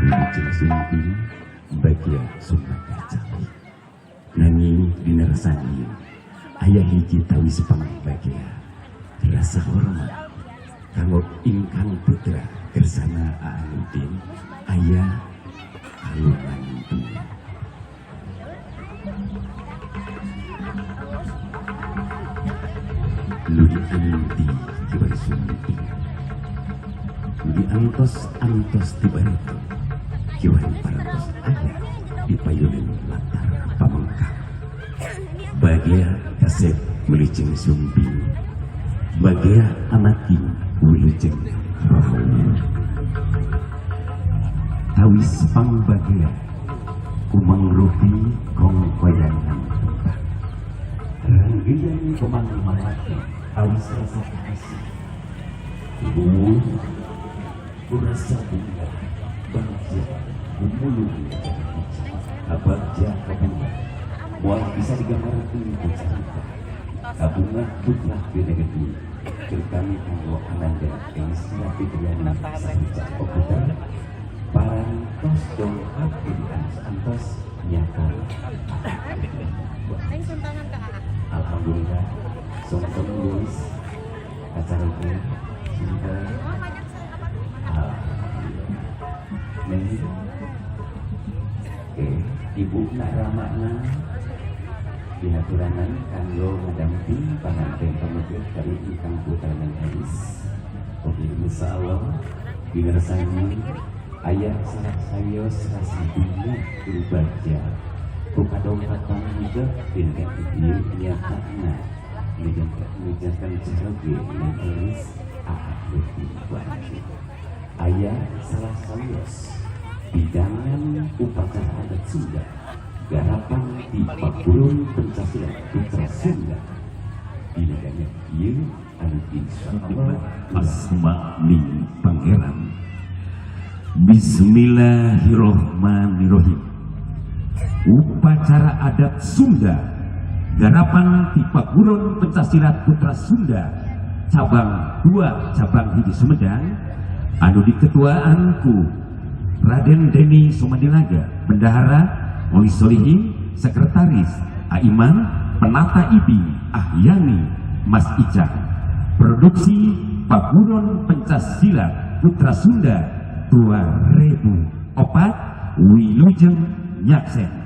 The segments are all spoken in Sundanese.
Wilujeng sumping bagia sumangga calik. Nanging dina resan ieu aya hiji tawis pangbagia rasa hormat kanggo ingkang putra kersana Aanudin aya kalungan bunga. Nu dianti kiwari sumping, nu diantos-antos ti bareto kiwari parantos aya di payunan latar pamengkang. Bagia kasep wilujeng sumping, bagia anaking wilujeng rawuh. Tawis pangbagia kumangrupi kongkoyangan tembang ranggeyan kemang malaki awis rasa kasih ibu kurasa bunga bagja gumulung abagja kabunga moal bisa digambarkeun ku carita kabunga putra dina gedung terutami kanggo ananda Elisa Fitriani Sahuja Komputer parantos dongkap di antos nyata. Alhamdulillah songkong nulis acara gue cinta. Alhamdulillah. Neng, oke, ibu nak ramakna dihaturanan kanggo ngadamping panganten pameget dari ingkang putra Neng Elis. Oke, insyaallah dinersani ayah salah sayos rasa bunga kurbaja kukadongkapan juga dina ieu nyatana mejakan caroge Neng Elis Aa Wajib. Ayah salah sayos bidangan upacara adat Sunda garapan di Paguron Pencak Silat Putra Sunda dina banyak ieu anu insyaallah asma ning pangeran. Bismillahirrohmanirrohim. Upacara adat Sunda garapan di Paguron Pencak Silat Putra Sunda cabang 2 cabang hiji Sumedang anu diketuaan ku Raden Deni Somadilaga, Bendahara Oli Solihin, Sekretaris Aiman, Penata Ibing Ahyani Mas Icang. Produksi Paguron Pencak Silat Putra Sunda 2004 Wilujeng Nyaksen.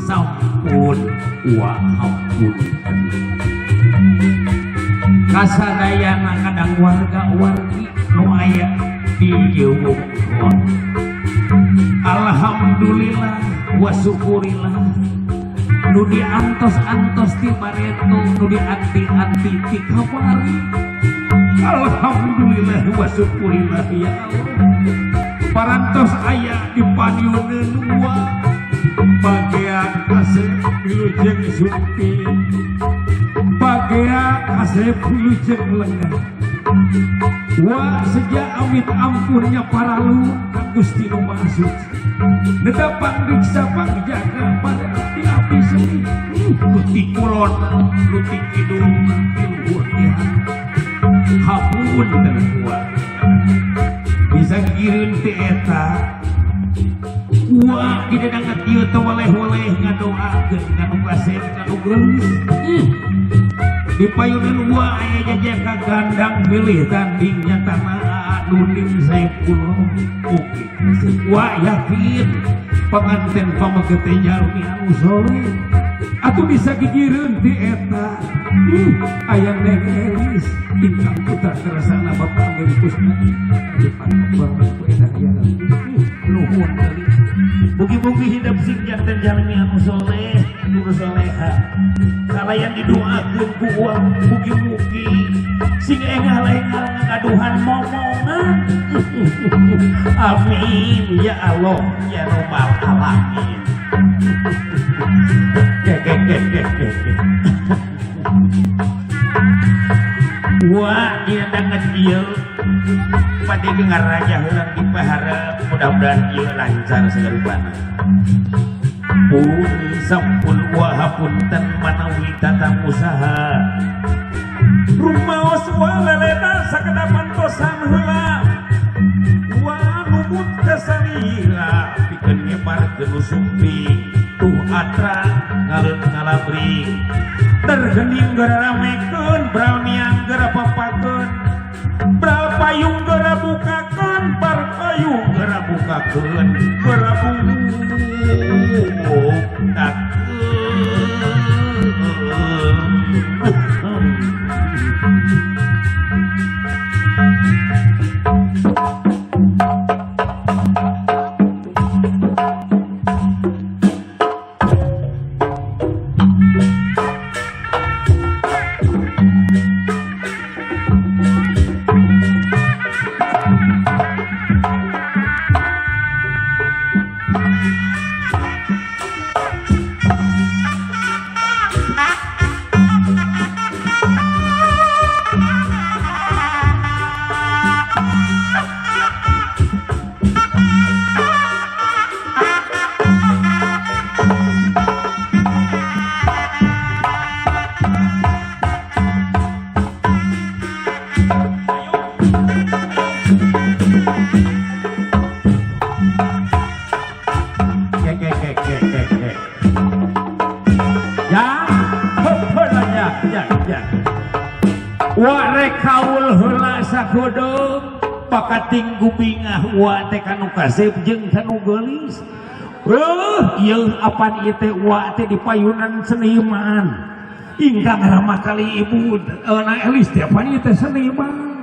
Sampun wa hampun kasadayana kadang warga-wargi nu aya di ieu wungkul. Alhamdulillah wa syukurillah nu diantos-antos ti bareto nu dianti-anti ti kamari. Alhamdulillah wa syukurillah ya Allah. Parantos aya di paniuneun wa bagian kasep wilujeng sumping, bagian kasep wilujeng lengah. Wa sejak amit ampunnya paralu ka Gusti nu Maha Suci. Nedapang riksa pangjaga pada api-api seni. Nu ti kulon, nu ti kidul, ti luhur ti handap. Hapunten wa. Bisa gigireun ti eta. Wah, kita dangat ieu teh weleh-weleh ngadoakeun ka nu kasep ka nu geulis. Di payunan wa aya jajaka gandang pilih tanding nyatana Nunin Saipullah. Oke, wa yakin panganten pameget teh jalmi anu soleh. Atuh bisa gigireun ti eta. Aya Neng Elis ingkang putra Kersana Bapak Amerikusna dipangkal ku eta ieu nuhun kali. Mugi-mugi hidup sing janten jalmi anu soleh, nu soleha. Kalayan didoakeun ku uang mugi-mugi sing engal-engal ngagaduhan momongan. Amin ya Allah ya Rabbal alamin. Wah, dina danget ieu pati ngaraja heulang dipaharep, mudah-mudahan ieu lancar sagarupana. Pun sampun wa hapunten manawi tatamu saha. Rumaos wa laleta sakedapan tosan heula. Wa numut kasalila pikeun nyebarkeun nu sumping tuh atra ngaleut ngalabring. Tergening geura ramekeun brownian geura papakeun. Bral payung geura bukakeun, bar payung geura bukakeun, geura bukakeun. Sakodong pakating gubingah wa teh kanu kasep jeung kanu geulis. Ieu apan ieu teh wa teh dipayunan seniman. Ingkang ramah kali ibu na Elis teh apan ieu teh seniman.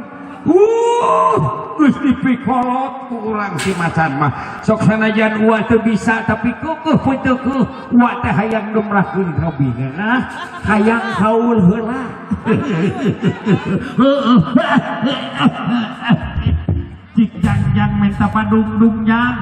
Geus dipikolot ku urang si macan mah. Sok sanajan wa teu bisa tapi keukeeh peuteukeuh wa teh hayang gemrahkeun ka bingah, hayang kaul heula. Cik jangjang minta padung-dung jang.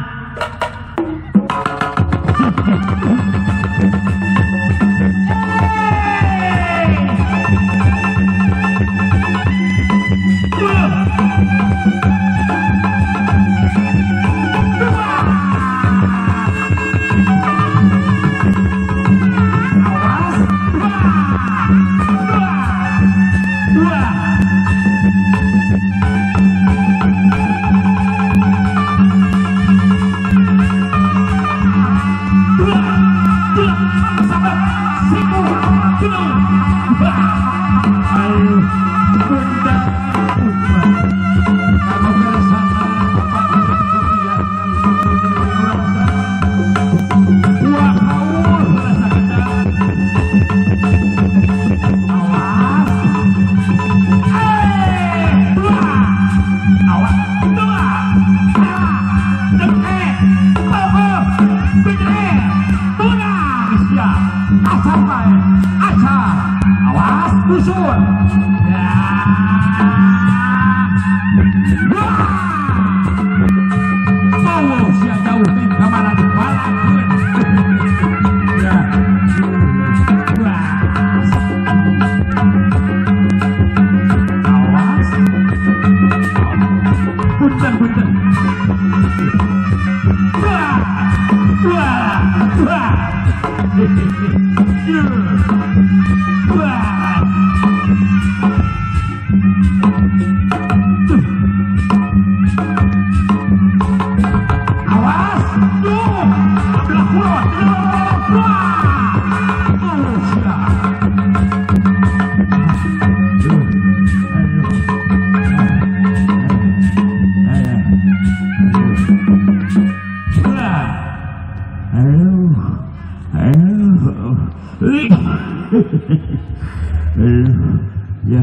Ya,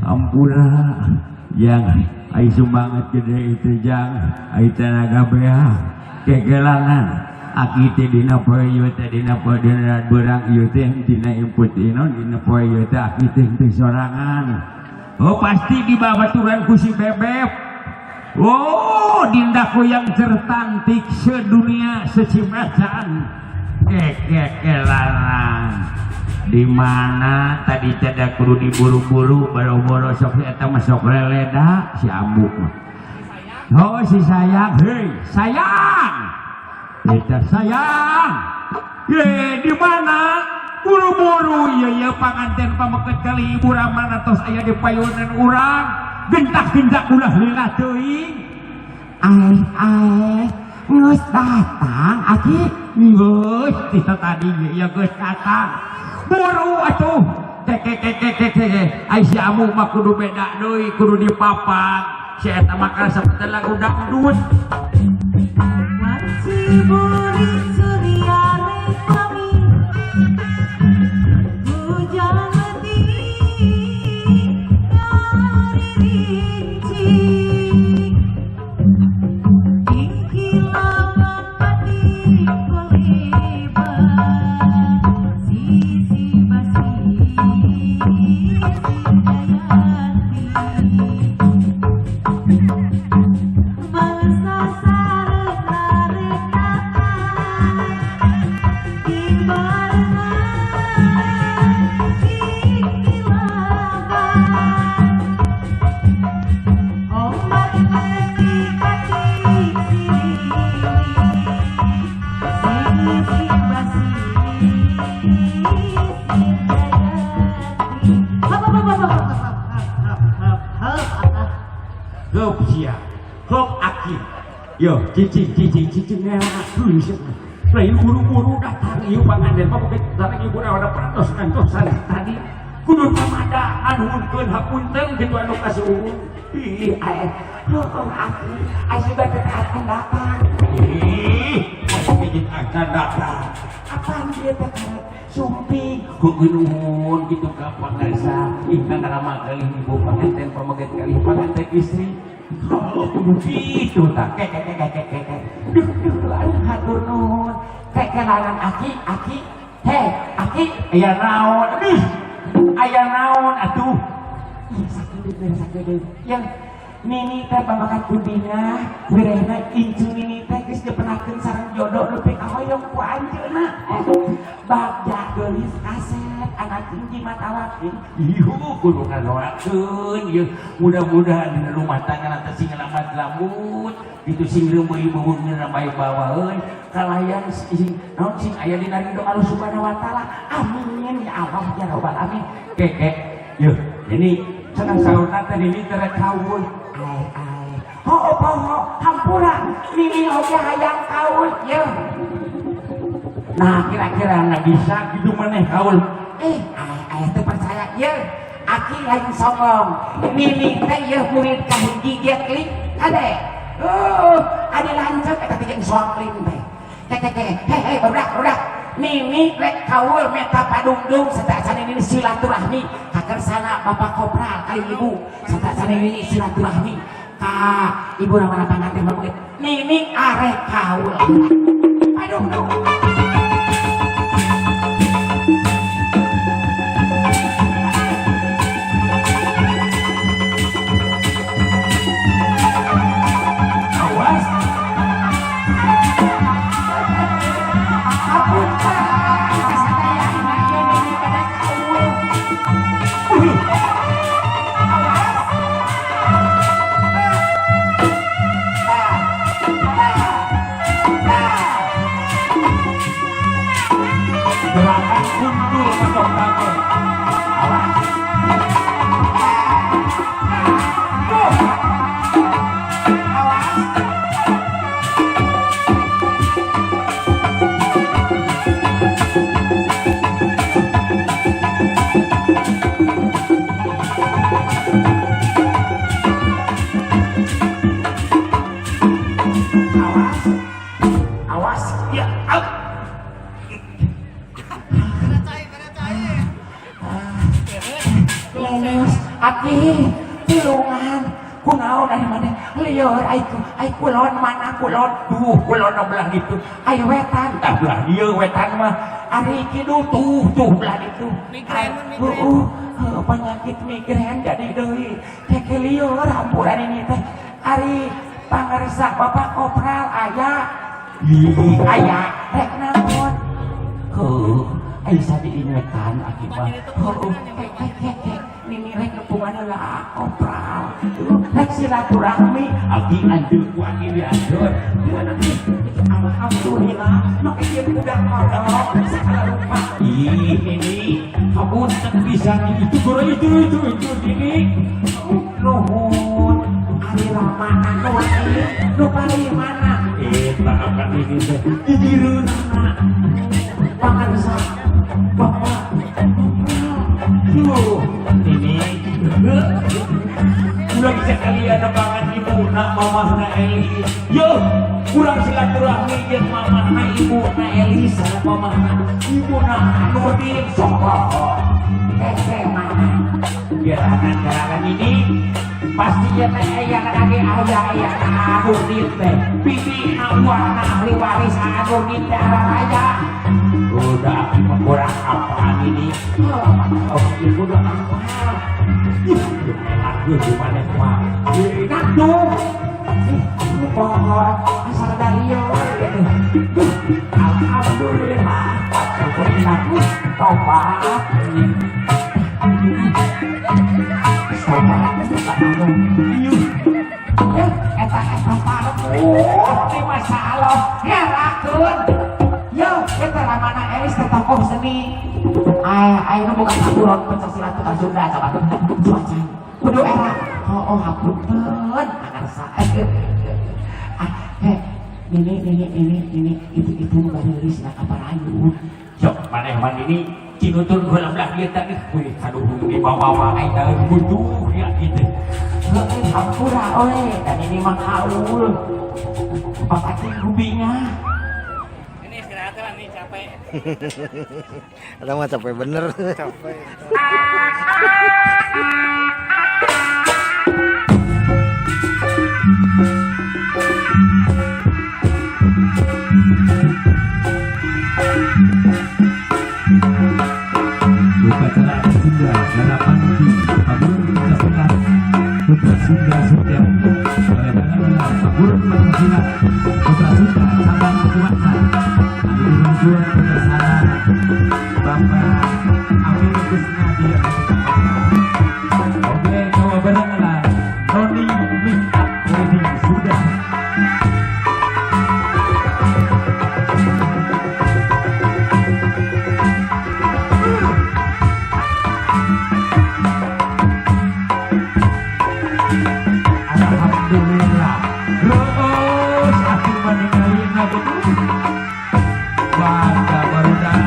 ampura Jang, ai semangat gede itu jang, ai tenaga beah, kekelanan. Aki teh dina poe ieu teh dina poe dina beurang ieu teh dina input ieu dina poe ieu teh aki teh teu sorangan. Oh pasti di babaturan ku si Bebeb. Oh dindaku yang tertantik sedunia secimacan. Kekelanan. Di mana tadi tidak kudu diburu-buru boro-boro sok eta mah sok leleda si Ambu mah. Oh si sayang, hei sayang. Eta sayang. Ye di mana? Buru-buru ieu ieu panganten pameket kali ibu Ramana tos aya di payunan urang. Gentak-gentak ulah lila teuing. Aeh aeh geus datang aki. Geus ti tadi ieu geus datang. Buru atuh. Keke ai si Ambu mah kudu beda deui, kudu dipapan. Si eta mah karasa teh lagu dangdut. Wanci buri surya rekami hujan letih dari rinci ing pati kuliba sisi basi Yo, cicing cicing cicing ngelah lain buru-buru datang ieu panganten mah datang ibu ada parantos ngantosan tadi kudu tamada anuhunkeun hapunten kitu anu kasuhun. Ih aeh heuh aki ai sudah teh akan datang. Ih masih akan datang. Apaan dia teh sumping kudu nuhun kitu ka pangarsa ih ngarama kali ibu panganten pameget kali panganten istri. Oh, gitu tak kek kek kek kek kek. Duh duh aduh hatur nuhun. Kekelanan aki aki. Hei aki aya naon? Aduh. Aya naon atuh? Ih sakedeung sakedeung. Yang nini teh pamakat kudina, wirehna incu nini teh geus dipenakeun sareng jodoh nepi ka hoyong ku anjeunna. Bagja geulis kaset anak jimat awakin. Ieu kudu ngadoakeun ieu mudah-mudahan dina rumah tangga teh sing lamat lambut, kitu sing reumeuy beuweung bae bawaeun, kalayan sing naon sing aya dina ridho Allah Subhanahu wa taala. Amin ya Allah ya rabbal alamin. Keke, yeuh ini cenah saurna teh nini teh rek kawul. Ae ae. Ho poho hampura nini oge hayang kaul yeuh. Nah kira-kira nggak bisa gitu maneh kaul. Eh ae ae teu percaya yeuh. Aki lain songong. Nini teh yeuh murid ka hiji Jet Li kade. Oh, ade lanceuk eta teh jeung soangling teh. Keke keke hei hei barudak barudak. Nini rek kaul meta padungdung sateuacan nini silaturahmi ka kersana Bapak Kopral kali ibu sateuacan nini silaturahmi ka ibu ramana panganten mah nini arek kaul padungdung. Awas. Awas. Kunaon ari maneh lieur ai ai kulon mana kulon duh kulon belah ditu ai wetan tah belah dieu wetan mah ari kidul tuh tuh belah ditu. Migrain, migrain. Heuh, penyakit migrain jadi deui keke lieur hampuran ini teh ari pangarsa Bapak Kopral aya. Ih, aya rek naon? Heuh, ai sadiingetan aki mah. Heuh, kek kek kek kek nini rek nepungan heula Kopral. Rek silaturahmi aki anjeun ku aki dianjeun. Gimana nih? Alhamdulillah, make ieu kuda kodok segala rupa. Ih, ini hapunten pisan itu goro itu ini. Nuhun, ari ramana nu nu paling mana? Eta akan ini teh gigireunana. Pangarsa Bapak Kopral. Duh, ini urang sekalian nepangan ibuna mamahna Elis. Yo, urang silaturahmi jeung mamahna ibuna Elis sareng mamahna ibuna Nurdin Sok keke mana? Gerakan-gerakan ini Pasti ya teh aya lagi aya aya Nurdin teh. Bibi warna ahli waris Nurdin teh raya. Udah aki mah kurang apaan ini? Oh, ieu udah apa? Ih, enak di mana mah. Nandung. Ih, pohon asal dari gitu. Duh, alhamdulillah. Syukurillah. Tobat. Tobat. Eh, eta eta parpun di masa Allah ngerakeun. Yo, eta ramana Elis teh tokoh seni. Ay, ay nu boga saburon pencak silat tukang Sunda coba. Cuaca. Kudu era. Oh, oh, hapunten. Angarsa. Ah, eh, nini nini nini nini itu itu nu bareulis na kaparayu. Sok maneh mah ini cinutur heula belah dieu teh wih kaduhung di bawa-bawa ai teh butuh ya gitu. Heueuh, hampura oe dan ini mah kaul. Bapak teh gubingah. Ini istirahat lah nih capek. Atau mah capek bener. Capek. Upacara Sunda garapan di Paguron Pencak Silat Putra Sunda Sumedang oleh Paguron Pencak Silat Putra Sunda Cabang Cimacan anu dibantuan pemersana Bapak Amir Kusnadi. Oke, coba bareng lah Noni Make Up Wedding sudah. Alhamdulillah. Terus aku meninggalin aku tuh. Bangga barudak.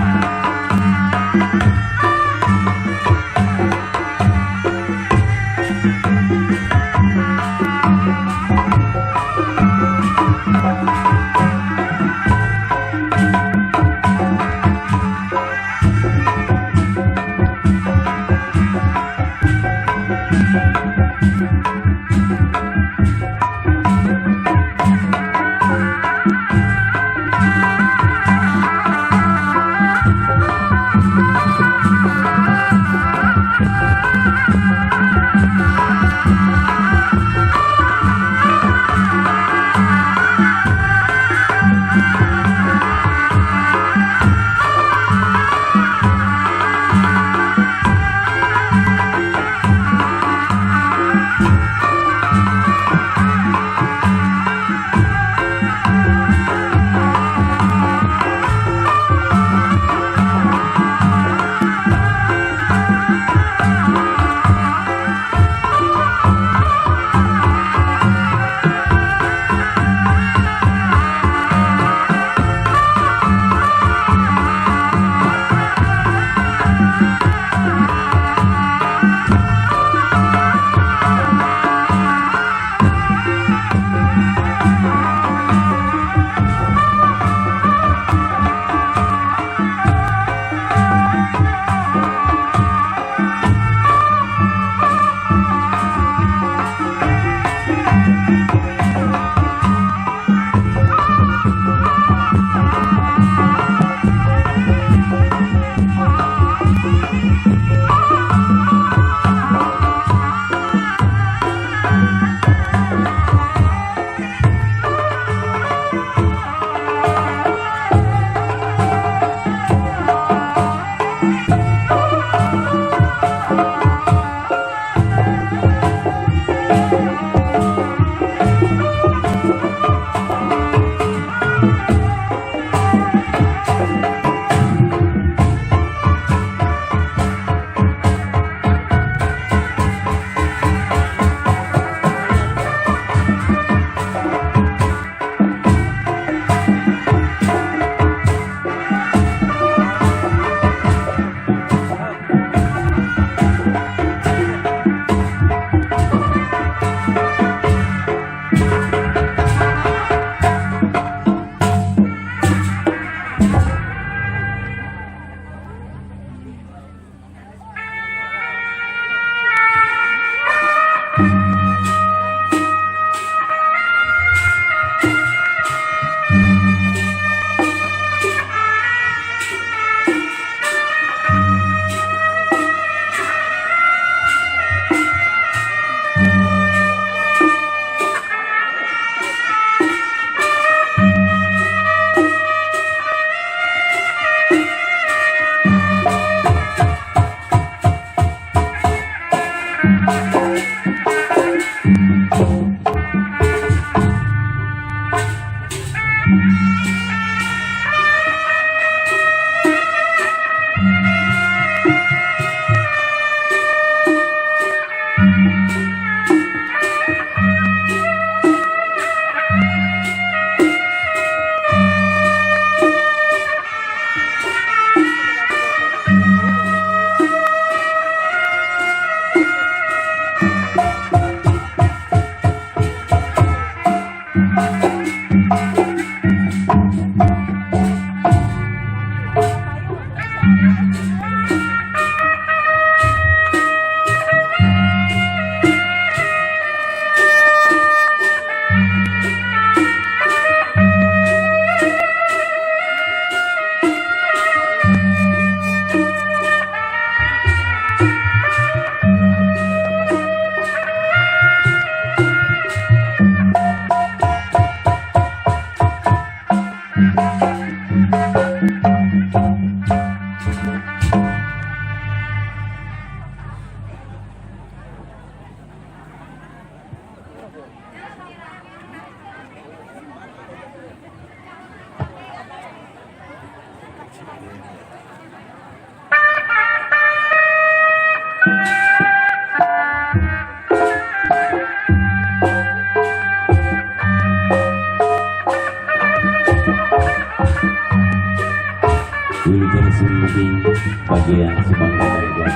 Wilujeng Sumping bagian Subang Banjar.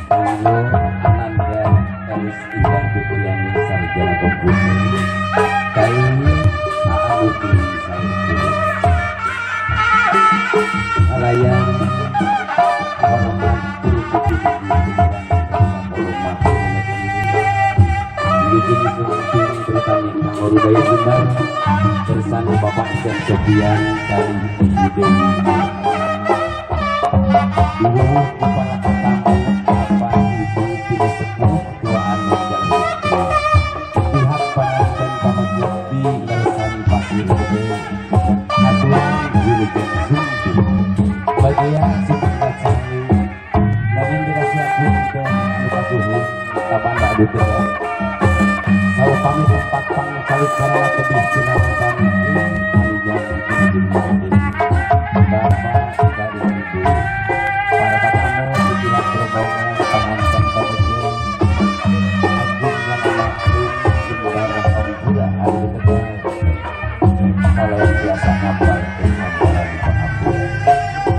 Anggo Ananda Elis Indah Fitriani Sarjana Komputer. Kaini Aamuti Saestu. Kalayan hormat turut hormat Wilujeng Sumping terutama Kang Warudaya Jember bersama Bapak Syekh Sofian dan Ibu Dewi. Dulu kepala pertama Bapak Ibu tidak sepuh dua anak jalan istri. Pihak pengantin Paman Gusti Lersani Pasir Gede Haturan Wilujeng Sumping bagian Subang Kacami namun dikasih punten anu kasuhun kapan tak duka Sau pamit tempat pang calik karena tebih cina pamit alijang menuju pamit Bapak dan Ibu para tamu di pihak rombongan pengantin pamit Agung yang maklum Jembar Hampura hari di Tegal kalau biasa ngapal ke ngamparan di Hampura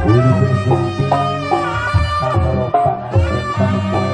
Wilujeng Sumping kanggo panganten pamit kali